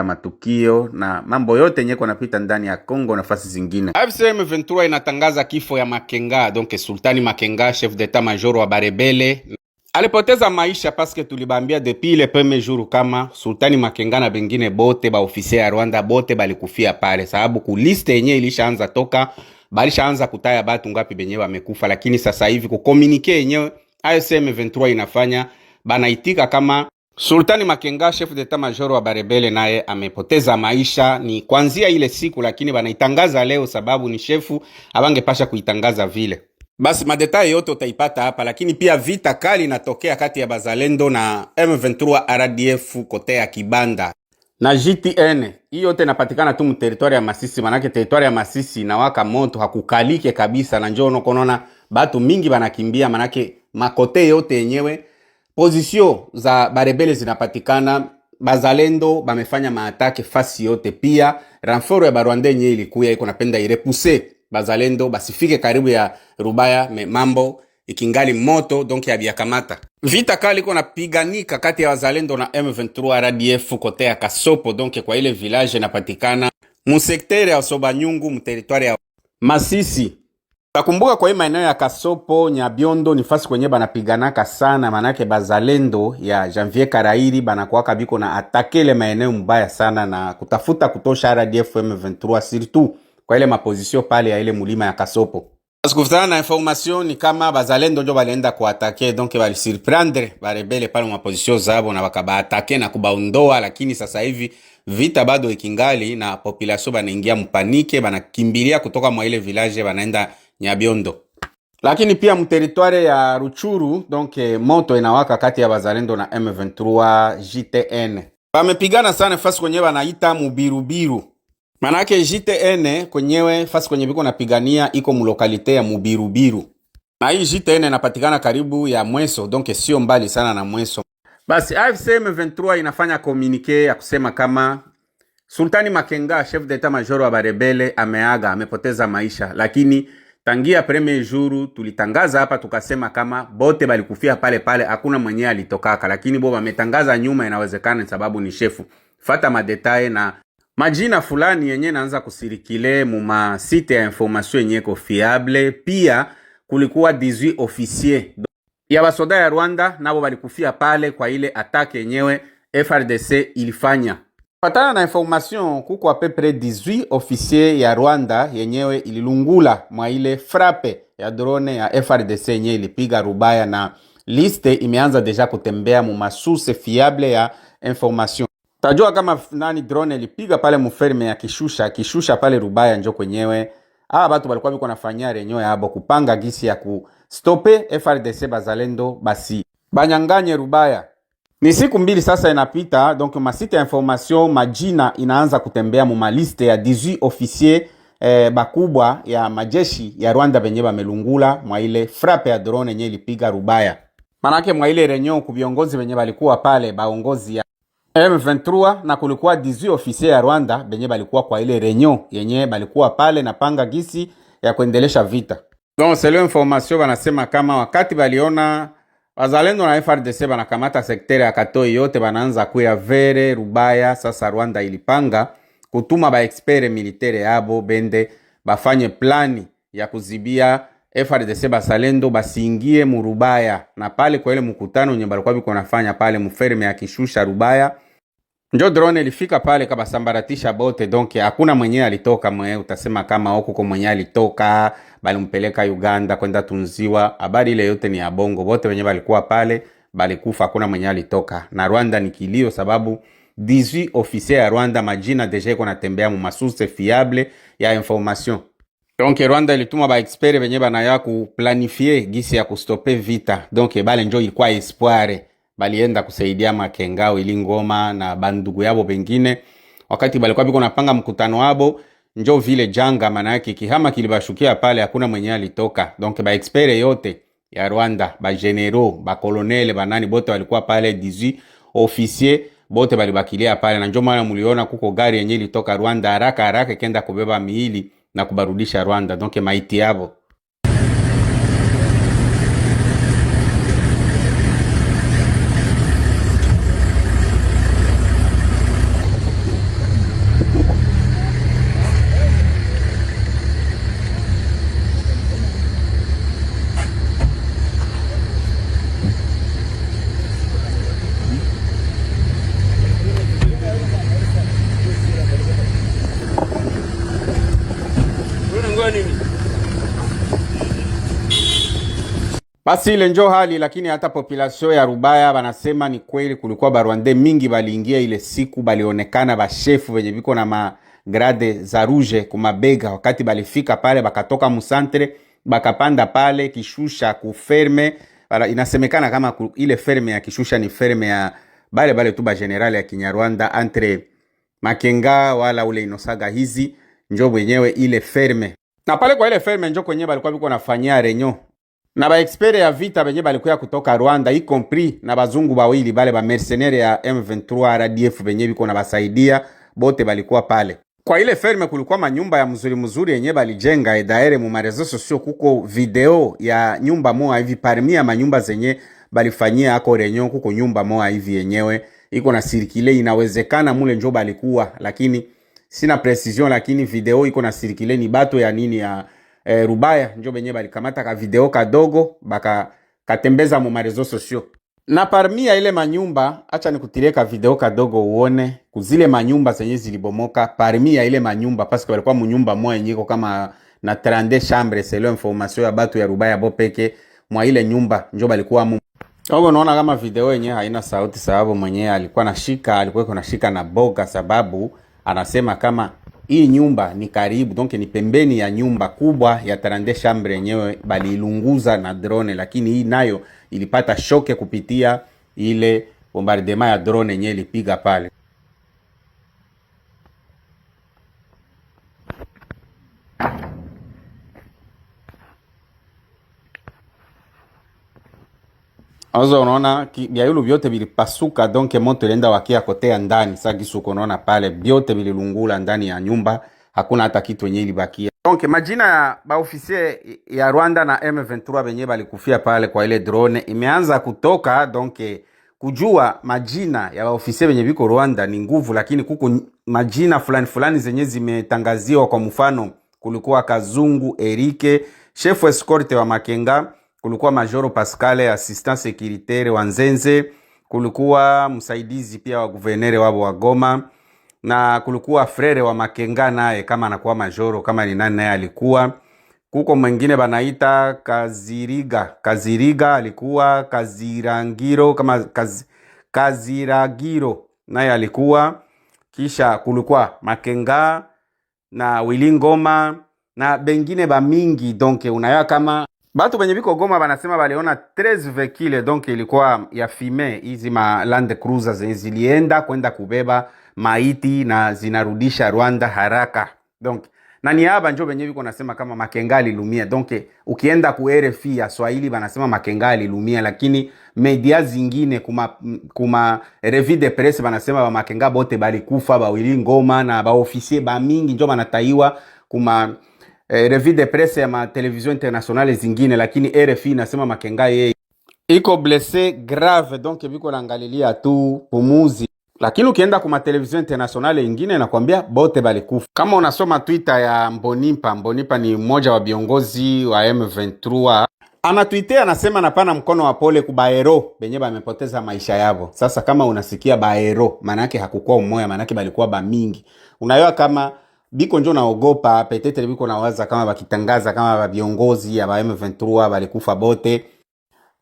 Matukio na mambo yote yenye napita ndani ya Kongo nafasi zingine. AFC M23 inatangaza kifo ya Makenga, donc Sultani Makenga, chef d'état major wa barebelles, alipoteza maisha, paske tulibambia depuis le premier jour kama Sultani Makenga na bengine bote ba officier ya Rwanda bote balikufia pale, sababu ku liste yenye ilishaanza toka, balishaanza kutaya batu ngapi benye bamekufa, lakini sasa hivi ku communiqué yenyewe AFC M23 inafanya, banaitika kama Sultani Makenga, chef d'état major wa barebelles, naye amepoteza maisha. Ni kwanzia ile siku, lakini banaitangaza leo sababu ni shefu, abangepasha kuitangaza vile. Basi madétails yote utaipata hapa, lakini pia vita kali inatokea kati ya Bazalendo na M23 RDF côté ya Kibanda na GTN. Hii yote inapatikana tu mu territoire ya Masisi, manake territoire ya Masisi inawaka moto, hakukalike kabisa, na njoo unakonona batu mingi banakimbia, manake macôté yote yenyewe position za barebelles zinapatikana. Bazalendo bamefanya maattaques fasi yote, pia renfort ya Barwanda yenyewe ilikuya iko napenda irepousser Bazalendo basifike karibu ya Rubaya, mais mambo ikingali moto, donc ya biakamata vita kali iko napiganika kati ya Wazalendo na M23 RDF côté ya Kasopo, donc kwa ile village inapatikana mu secteur ya Sobanyungu mu territoire ya Masisi. Takumbuka kwa hii maeneo ya Kasopo Nyabiondo ni fasi kwenye banapiganaka sana, manake bazalendo ya Janvier Karairi banakuwaka biko na attaquer ile maeneo mbaya sana na kutafuta kutosha RDF M23, surtout kwa ile maposition pale ya ile mulima ya Kasopo. Kufuatana na information ni kama bazalendo njo balienda kuattaquer, donc balisurprendre barebelles pale maposition zabo na bakabaattaquer na kubaondoa, lakini sasa hivi vita bado ikingali na population banaingia mpanique, banakimbilia kutoka mwa ile village banaenda Nyabiondo. Lakini pia mu territoire ya Rutshuru, donc moto inawaka kati ya bazalendo na M23 JTN. Bamepigana sana fasi kwenye banaita Mubirubiru. Manake JTN kwenyewe fasi kwenye biko napigania iko mulocalité ya Mubirubiru. Na hii JTN inapatikana karibu ya Mweso, donc sio mbali sana na Mweso. Basi AFC M23 inafanya communiqué ya kusema kama Sultani Makenga, chef d'état major wa barebelles, ameaga, amepoteza maisha, lakini tangia premier jour tulitangaza hapa tukasema kama bote balikufia pale pale, hakuna mwenye alitokaka, lakini bo bametangaza nyuma, inawezekana sababu ni shefu. Fata madétails na majina fulani yenye naanza kucirculer muma site ya information yenye ko fiable. Pia kulikuwa 18 officier ya basoda ya Rwanda nabo balikufia pale kwa ile attaque yenyewe FARDC ilifanya. Patana na information, kuko à peu près 18 officier ya Rwanda yenyewe ililungula mwa ile frappe ya drone ya FARDC yenyewe ilipiga Rubaya, na liste imeanza déjà kutembea mu masource fiable ya information. Tajua kama nani drone ilipiga pale muferme ya Kishusha, Kishusha pale Rubaya njo kwenyewe aba batu balikuwa biko nafanyia réunion yabo kupanga gisi ya kustopper FARDC bazalendo basi banyanganye Rubaya. Ni siku mbili sasa inapita, donc masite ya information majina inaanza kutembea mu maliste ya 18 officier bakubwa ya majeshi ya Rwanda benye bamelungula mwa ile frappe ya drone yenye ilipiga Rubaya. Manake mwa ile réunion ku viongozi benye balikuwa pale baongozi ya M23 na kulikuwa 18 officier ya Rwanda benye balikuwa kwa ile réunion yenye balikuwa pale na panga gisi ya kuendelesha vita. Donc selon information banasema kama wakati baliona wazalendo na FARDC banakamata secteur ya Katoi yote, banaanza kuya vers Rubaya. Sasa Rwanda ilipanga kutuma ba expert militaire yabo bende bafanye plani ya kuzibia FARDC basalendo basiingie murubaya, na pale kwa ile mkutano nye balikuwa biko nafanya pale muferme ya Kishusha Rubaya, njo drone ilifika pale kabasambaratisha bote. Donc hakuna mwenye alitoka mwe utasema kama huko kwa mwenye alitoka balimpeleka Uganda kwenda tunziwa. Habari ile yote ni ya bongo, bote wenye balikuwa pale balikufa, hakuna mwenye alitoka. Na Rwanda ni kilio sababu 18 officiers ya Rwanda majina déjà iko natembea mu masource fiable ya information. Donc Rwanda ilituma ba expert benye banaya kuplanifier gisi ya kustopper vita. Donc bale njo ilikuwa espoir, balienda kusaidia Makengao ili ngoma na bandugu yabo bengine, wakati balikuwa biko napanga mkutano wabo, njo vile janga maana yake kihama kilibashukia pale, hakuna mwenye alitoka. Donc ba expert yote ya Rwanda, ba généraux, ba colonel, banani bote walikuwa pale, 18 officier bote balibakilia pale, na njo maana muliona kuko gari yenye ilitoka Rwanda haraka haraka ikenda kubeba miili na kubarudisha Rwanda, donc maiti yabo. Basi ile njo hali, lakini hata population ya Rubaya banasema ni kweli kulikuwa barwande mingi baliingia ile siku, balionekana bashefu venye biko na magrade za rouge kumabega. Wakati balifika pale bakatoka musantre bakapanda pale Kishusha kuferme. Inasemekana kama ile ferme ya Kishusha ni ferme ya bale bale tu ba general ya Kinyarwanda entre Makenga wala ule Inosaga hizi njo mwenyewe ile ferme. Na pale kwa ile ferme njo kwenye balikuwa biko nafanyia renyo na ba expert ya vita benye balikuya kutoka Rwanda, y compris na bazungu bawili bale ba mercenaire ya M23 RDF benye biko na basaidia, bote balikuwa pale kwa ile ferme. Kulikuwa manyumba ya mzuri mzuri yenye balijenga edaere mu marezo sosio, kuko video ya nyumba moja hivi parmi ya manyumba zenye balifanyia ako renyo, kuko nyumba moja hivi yenyewe iko na circuler, inawezekana mule njo balikuwa, lakini sina precision, lakini video iko na circuler ni bato ya nini ya Rubaya njo benye balikamata ka video kadogo baka katembeza mu marezo sosio. Na parmi ya ile manyumba, acha nikutilie ka video kadogo uone kuzile manyumba zenye zilibomoka. Parmi ya ile manyumba, parce que walikuwa munyumba moja yenye iko kama na 32 chambre selon information ya batu ya Rubaya bopeke, mwa ile nyumba njo balikuwa mu. Hapo unaona kama video yenyewe haina sauti, sababu mwenyewe alikuwa nashika, alikuwa iko nashika na boga, sababu anasema kama hii nyumba ni karibu, donc ni pembeni ya nyumba kubwa ya 32 chambre yenyewe baliilunguza na drone, lakini hii nayo ilipata choc kupitia ile bombardement ya drone yenyewe ilipiga pale. Azo unaona byayulu vyote vilipasuka, donc moto ilienda wakia kotea ndani. Sasa gisuko unaona pale vyote vililungula ndani ya nyumba, hakuna hata kitu yenye ilibakia. Donc majina ya baofficier ya Rwanda na M23 benye balikufia pale kwa ile drone imeanza kutoka. Donc kujua majina ya baofficier benye biko Rwanda ni nguvu, lakini kuko majina fulani fulani zenye zimetangaziwa. Kwa mfano kulikuwa Kazungu Erike, chef escorte wa Makenga, kulikuwa Majoro Pascal, assistant sécuritaire wa Nzenze, kulikuwa msaidizi pia wa gouverneur wabo wa Goma, na kulikuwa frère wa Makenga naye kama anakuwa majoro kama ni nani naye alikuwa. Kuko mwingine banaita Kaziriga, Kaziriga alikuwa Kazirangiro kama Kaziragiro naye alikuwa. Kisha kulikuwa Makenga na Willy Ngoma na bengine ba mingi. Donc unaya kama batu benye biko Goma banasema baliona 13 véhicules, donc ilikuwa ya fime hizi ma Land Cruiser zenye zilienda kwenda kubeba maiti na zinarudisha Rwanda haraka. Donc na ni haba njo benye biko nasema kama Makenga alilumia. Donc ukienda ku RFI ya Swahili banasema Makenga alilumia, lakini media zingine kuma revue de presse banasema ba Makenga bote balikufa, ba Willy Ngoma na ba officier ba mingi njo banataiwa kuma revue de presse ya ma television internationale zingine, lakini RFI inasema Makenga yeye iko blessé grave, donc biko naangalilia tu pumuzi. Lakini ukienda kuma television internationale ingine nakwambia bote balikufa. Kama unasoma Twitter ya Mbonimpa, Mbonimpa ni mmoja wa viongozi wa M23, anatwitea anasema napana mkono wa pole ku baero benye bamepoteza maisha yabo. Sasa kama unasikia baero, maana yake hakukuwa umoya, maana yake balikuwa ba mingi. Unayoa kama biko njo naogopa peut-être biko nawaza kama bakitangaza kama ba viongozi ya ba M23 balikufa bote,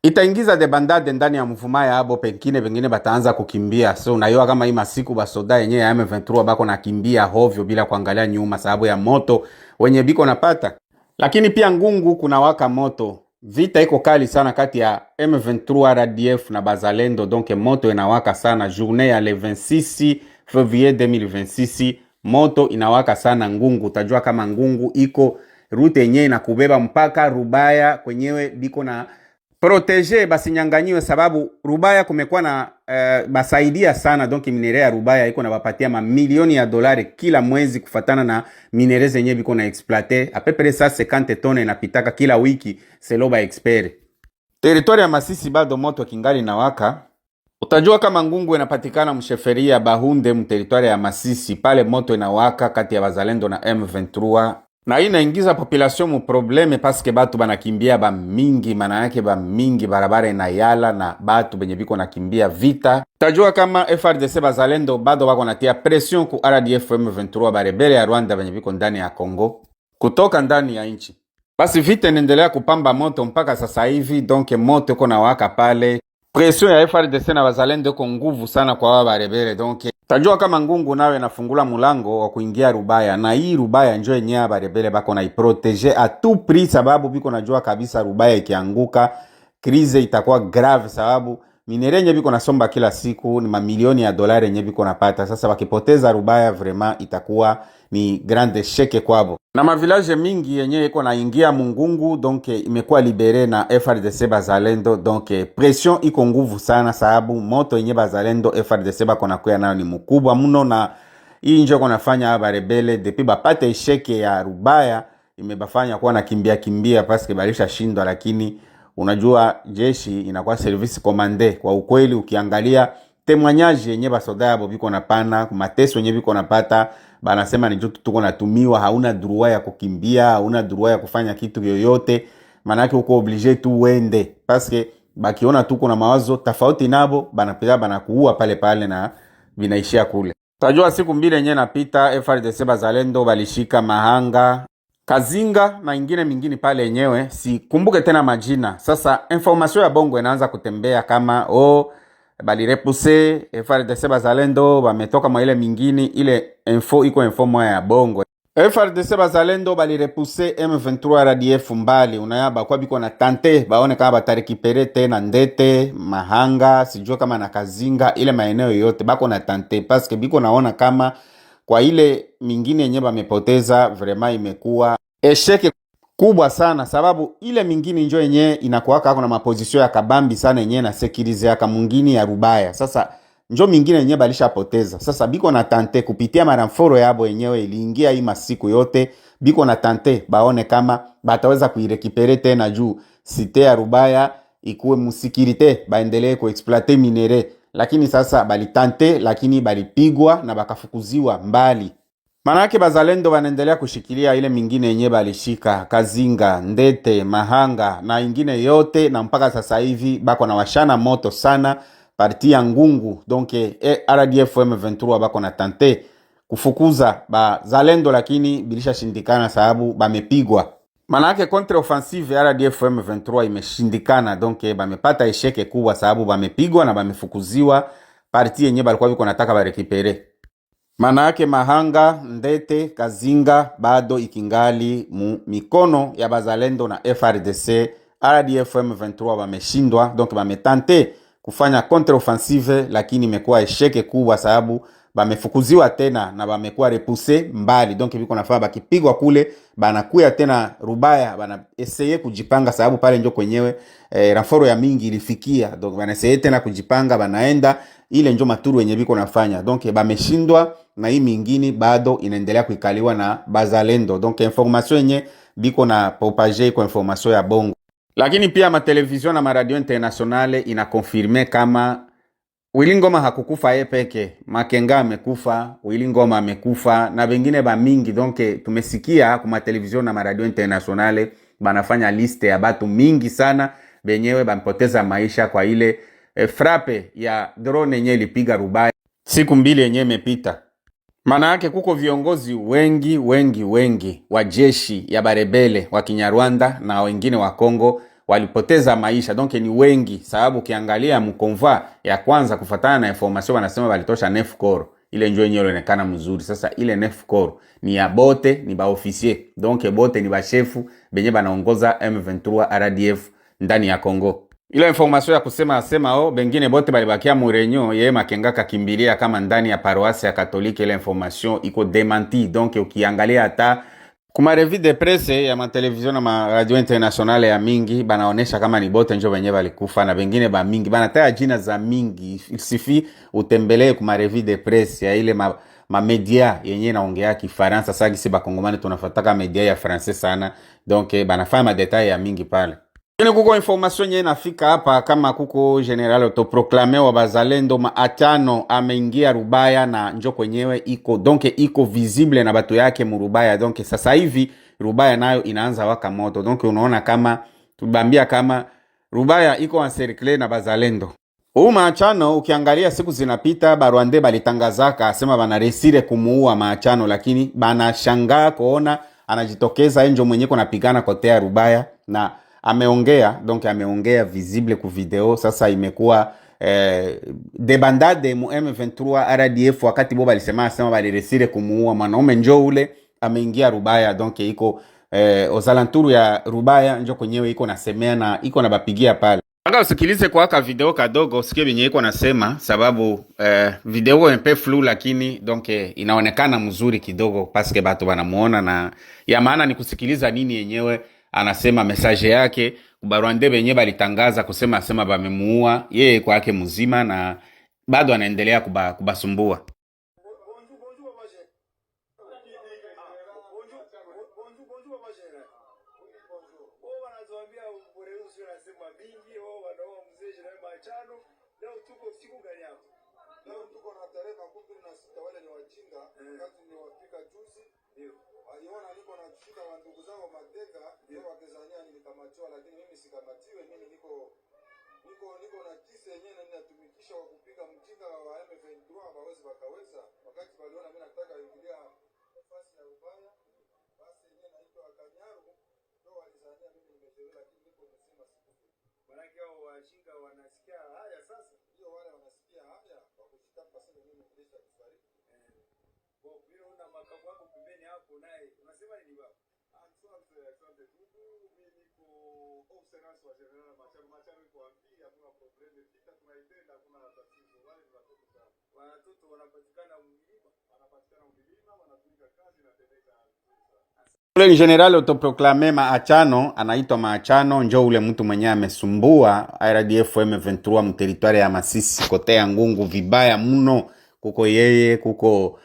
itaingiza débandade ndani ya mvuma yabo, pengine pengine bataanza kukimbia. So unaiwa kama hii masiku basoda yenyewe ya M23 bako nakimbia hovyo bila kuangalia nyuma, sababu ya moto wenye biko napata. Lakini pia Ngungu kuna waka moto, vita iko kali sana kati ya M23 RDF na Bazalendo, donc moto inawaka sana. Journée ya le 26 février 2026 moto inawaka sana Ngungu. Utajua kama Ngungu iko route yenyewe inakubeba mpaka Rubaya kwenyewe biko na protéger basinyanganyiwe, sababu Rubaya kumekuwa na basaidia sana. Donc minerai ya Rubaya iko na bapatia mamilioni ya dolari kila mwezi kufatana na minerai zenye biko na exploiter à peu près 150 tonnes inapitaka kila wiki selon ba expert. Territoire ya Masisi bado moto kingali na waka. Utajua kama Ngungu inapatikana mchefferie ya Bahunde mterritoire ya Masisi, pale moto inawaka kati ya bazalendo na M23 na hii inaingiza population mu problème paske batu banakimbia ba mingi, maana yake ba mingi, barabara inayala na batu benye biko nakimbia vita. Tajua kama FARDC bazalendo bado bako natia pression ku RDF M23 barebele ya Rwanda benye biko ndani ya Congo kutoka ndani ya nchi. Basi vita inaendelea kupamba moto mpaka sasa hivi, donc moto iko na waka pale. Pression ya FARDC na wazalendo iko nguvu sana kwa wao barebele. Donc tajua kama Ngungu nawe nafungula mulango wa kuingia Rubaya, na hii Rubaya njo yenyewe barebele bako na iprotéger à tout prix, sababu biko najua kabisa Rubaya ikianguka crise itakuwa grave, sababu minerais yenye biko nasomba kila siku ni mamilioni ya dolari yenye biko napata. Sasa wakipoteza Rubaya vraiment itakuwa ni grande échec kwabo, na mavillages mingi yenye iko naingia Mungungu, donc imekuwa libéré na FARDC bazalendo. Donc pression iko nguvu sana, sababu moto yenye bazalendo FARDC bako nakuya nayo ni mkubwa mno, na hii njo konafanya barebele depuis bapate échec ya Rubaya imebafanya kuwa na kimbia kimbia paske balisha shindwa, lakini unajua jeshi inakuwa service commandé. Kwa ukweli, ukiangalia témoignage yenye basoda yabo biko napana, mateso yenye biko napata, banasema ni tuko natumiwa, hauna droit ya kukimbia, hauna droit ya kufanya kitu yoyote, manake uko obligé tu uende, paske bakiona tuko na mawazo tofauti nabo banapita banakuua pale pale na vinaishia kule. Tajua siku mbili yenye napita FARDC bazalendo balishika Mahanga, Kazinga na ingine mingine pale yenyewe sikumbuke tena majina. Sasa information ya bongo inaanza kutembea kama oh, balirepousser FARDC bazalendo bametoka mwa ile mingine, ile info iko info moya ya bongo. FARDC bazalendo balirepousser M23 RDF mbali, unayaba kwa biko na tenter baone kama batarécupérer tena Ndete, Mahanga, sijua kama na Kazinga, ile maeneo yote bako na tenter paske biko naona kama kwa ile mingine yenye bamepoteza vraiment imekuwa échec kubwa sana, sababu ile mingine njo yenye inakuwaka na maposition ya kabambi sana yenye na sécuriser ya kamungini ya Rubaya. Sasa njo mingine yenye balishapoteza. Sasa biko na tenter kupitia marenforts yabo yenyewe iliingia hii masiku yote, biko na tenter baone kama bataweza kuirécupérer tena juu cité ya Rubaya ikuwe musécurité, baendelee kuexploiter minerais. Lakini sasa balitenter, lakini balipigwa na bakafukuziwa mbali. Manake bazalendo banaendelea kushikilia ile mingine yenye balishika Kazinga, Ndete, Mahanga na ingine yote, na mpaka sasa hivi bako na washana moto sana partie ya Ngungu. Donc RDF M23 bako na tenter kufukuza bazalendo, lakini bilishashindikana sababu bamepigwa. Manake contre offensive ya RDF M23 imeshindikana, donc bamepata échec kubwa sababu bamepigwa na bamefukuziwa partie yenye balikuwa biko nataka barécupérer. Maana yake Mahanga, Ndete, Kazinga bado ikingali mu mikono ya bazalendo na FARDC. RDF M23 bameshindwa, donc bametenter kufanya contre offensive, lakini imekuwa échec kubwa sababu bamefukuziwa tena na bamekuwa repoussé mbali. Donc biko nafaa bakipigwa kule banakuya tena Rubaya, bana essayer kujipanga sababu pale njo kwenyewe renfort ya mingi ilifikia. Donc bana essayer tena kujipanga, banaenda ile njo maturu yenye biko nafanya. Donc bameshindwa na hii mingine bado inaendelea kuikaliwa na bazalendo. Donc information yenye biko na propager kwa information ya bongo, lakini pia matelevision na maradio internationale inaconfirmer kama Willy Ngoma hakukufa ye peke, Makenga amekufa, Willy Ngoma amekufa na bengine ba mingi. Donc tumesikia kuma television na maradio internationale banafanya liste ya batu mingi sana benyewe bampoteza maisha kwa ile frappe ya drone yenye ilipiga Rubaya siku mbili yenye imepita. Maana yake kuko viongozi wengi wengi wengi wa jeshi ya barebele wa Kinyarwanda na wengine wa Kongo walipoteza maisha, donc ni wengi, sababu ukiangalia mconvoi ya kwanza kufatana na information wanasema walitosha neuf corps, ile njo yenyewe ilionekana mzuri. Sasa ile neuf corps ni ya bote, ni ba officier, donc bote ni bashefu benye banaongoza M23 RDF ndani ya Kongo. Ile information ya kusema asema o bengine bote balibakia murenyo ye Makenga kakimbilia kama ndani ya paroisse ya Katolike, ile information iko démenti. Donc ukiangalia hata kuma revue de presse ya matelevision na ma radio internationale ya mingi banaonesha kama ni bote njo benye balikufa na bengine ba mingi banataya jina za mingi. Il suffit utembelee kuma revue de presse ya ile ma media yenye naongea Kifaransa. Sasa gisi bakongomani tunafataka media ya français sana, donc banafanya madétails ya mingi pale. Lakini kuko information yenye nafika hapa kama kuko général autoproclamé wa bazalendo Maachano ameingia Rubaya na njo kwenyewe iko, donc iko visible na batu yake mu Rubaya. Donc sasa hivi Rubaya nayo inaanza waka moto. Donc unaona kama tubambia kama Rubaya iko encerclé na bazalendo. Huu Maachano ukiangalia siku zinapita, Barwande balitangazaka asema banaréussir kumuua Maachano, lakini banashangaa kuona Anajitokeza enjo mwenye kunapigana kotea Rubaya na ameongea, donc ameongea visible ku video. Sasa imekuwa debandade mu M23 RDF, wakati bo balisema sema baliresire kumuua mwanaume, njo ule ameingia Rubaya, donc iko aux alentours ya Rubaya njo kwenyewe iko nasemea na iko na bapigia pale. Anga usikilize kwa ka video kadogo usikie benye iko nasema, sababu video un peu flou, lakini donc inaonekana mzuri kidogo paske batu banamuona, na ya maana ni kusikiliza nini yenyewe anasema, message yake kubarwande benye balitangaza kusema sema bamemuua yeye kwake mzima na bado anaendelea kubasumbua. Bonjour, bonjour, papa Gérard. Bonjour, bonjour, bonjour, papa Gérard. Wao wanatuambia Bureus wanasema mingi, wao wanaoa mzee Jenerali Machano. Leo tuko siku gani hapo? Leo tuko na tarehe 26. Wale ni wajinga, wakati niliwafika juzi waliona niko nashika wandugu zao mateka, ndio wakizania nilikamatiwa, lakini mimi sikamatiwe. Mimi niko na kisa yenyewe na ninatumikisha wa kupiga mjinga wa M23 hawawezi wakaweza. Wakati waliona mimi nataka ingilia nafasi ya ubaya, basi yenyewe naitwa Kanyaru, ndio walizania mimi nimejeruhiwa, lakini niko mzima, sikufa. Manake hao wajinga wanasikia haya sasa. Ndio wale wanasikia haya wa kushitapa sasa mimi nilisha kufariki. Bon, mimi naona makamu wako pembeni hapo naye. Unasema nini baba? Asante, asante ndugu. Mimi niko observance wa General Macharo. Macharo iko wapi? Hakuna problème. Vita tunaipenda, hakuna tatizo. Wale ni watoto sana. Watoto wanapatikana mlima. Wanapatikana milima, wanatumika kazi inatendeka vizuri sana. Ule ni general autoproclamé Maachano, anaitwa Maachano, njo ule mtu mwenye amesumbua RDF M23 mu territoire ya Masisi kote ya Ngungu vibaya mno. Kuko yeye, kuko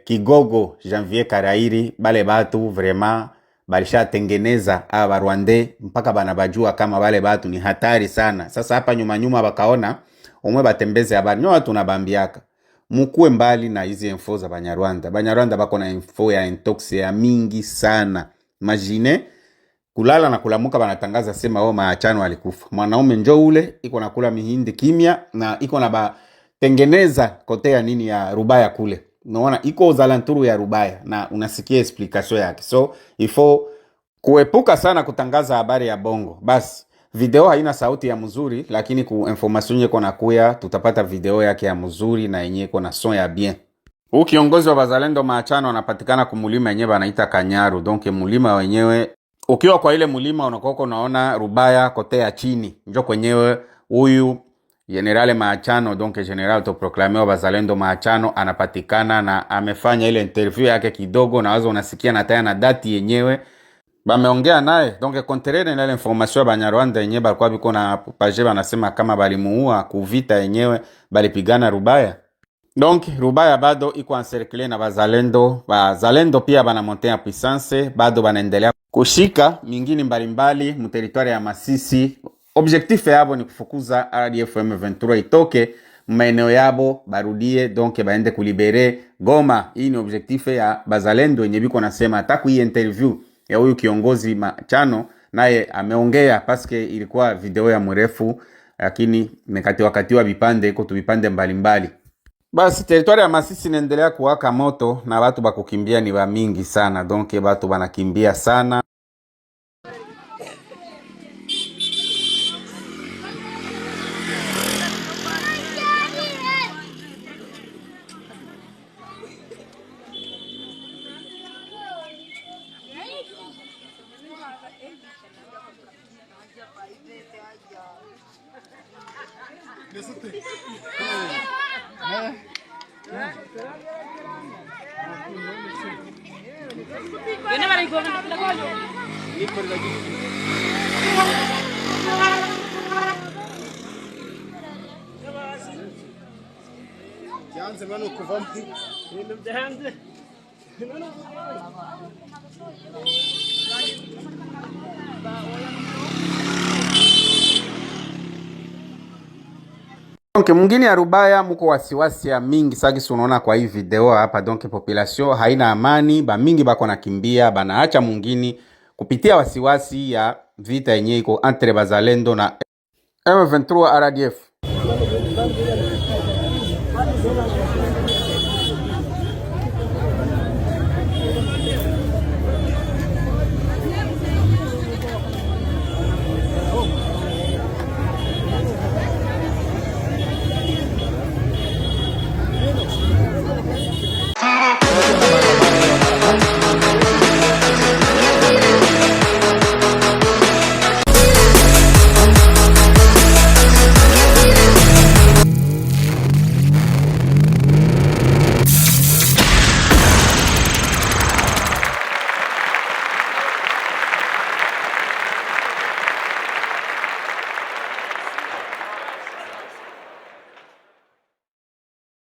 Kigogo Janvier Karairi, bale batu vraiment balishatengeneza aba Barwande mpaka banabajua kama bale batu ni hatari sana. Sasa hapa nyuma nyuma bakaona umwe batembeze habari nyo, watu nabambiaka mukuwe mbali na hizi info za Banyarwanda. Banyarwanda bako na info ya intox ya mingi sana. Imagine kulala na kulamuka banatangaza sema wao Maachano alikufa. Mwanaume njo ule iko nakula mihindi kimya na iko na batengeneza kote ya nini ya Rubaya kule. Unaona iko zalanturu ya Rubaya na unasikia explication yake. So ifo kuepuka sana kutangaza habari ya bongo. Basi video haina sauti ya mzuri, lakini ku information yeko na kuya tutapata video yake ya mzuri na yenye iko na son ya bien. Huu kiongozi wa Bazalendo Maachano anapatikana kumulima yenyewe banaita Kanyaru. Donc mulima wenyewe ukiwa kwa ile mulima unakuwa unaona Rubaya kote ya chini. Njo kwenyewe huyu Generale Maachano, donc general autoproclamé wa Bazalendo Maachano anapatikana na amefanya ile interview yake kidogo, na wazo unasikia na tayari na dati yenyewe bameongea naye, donc contraire na ile information ya Banyarwanda yenyewe balikuwa biko na page banasema kama balimuua kuvita yenyewe balipigana Rubaya. Donc Rubaya bado iko encerclé na Bazalendo. Bazalendo pia bana monter en puissance, bado banaendelea kushika mingini mbalimbali mu territoire ya Masisi. Objectif yabo ni kufukuza RDF M23 itoke maeneo yabo barudie, donc baende kulibérer Goma. Hii ni objectif ya Bazalendo yenye biko nasema. Hata hii interview ya huyu kiongozi Machano naye ameongea, paske ilikuwa video ya mrefu, lakini imekatiwa katiwa vipande, iko tu vipande mbalimbali. Basi territoire ya Masisi inaendelea kuwaka moto na watu bakukimbia ni ba mingi sana, donc batu banakimbia sana. Byanze bano kuvamo. Ibintu byanze. Donc mwingine ya Rubaya muko wasiwasi ya mingi sagisi unaona kwa hii video hapa. Donc population haina amani, ba mingi bako nakimbia, banaacha mwingine kupitia wasiwasi ya vita yenye iko entre bazalendo na M23 RDF.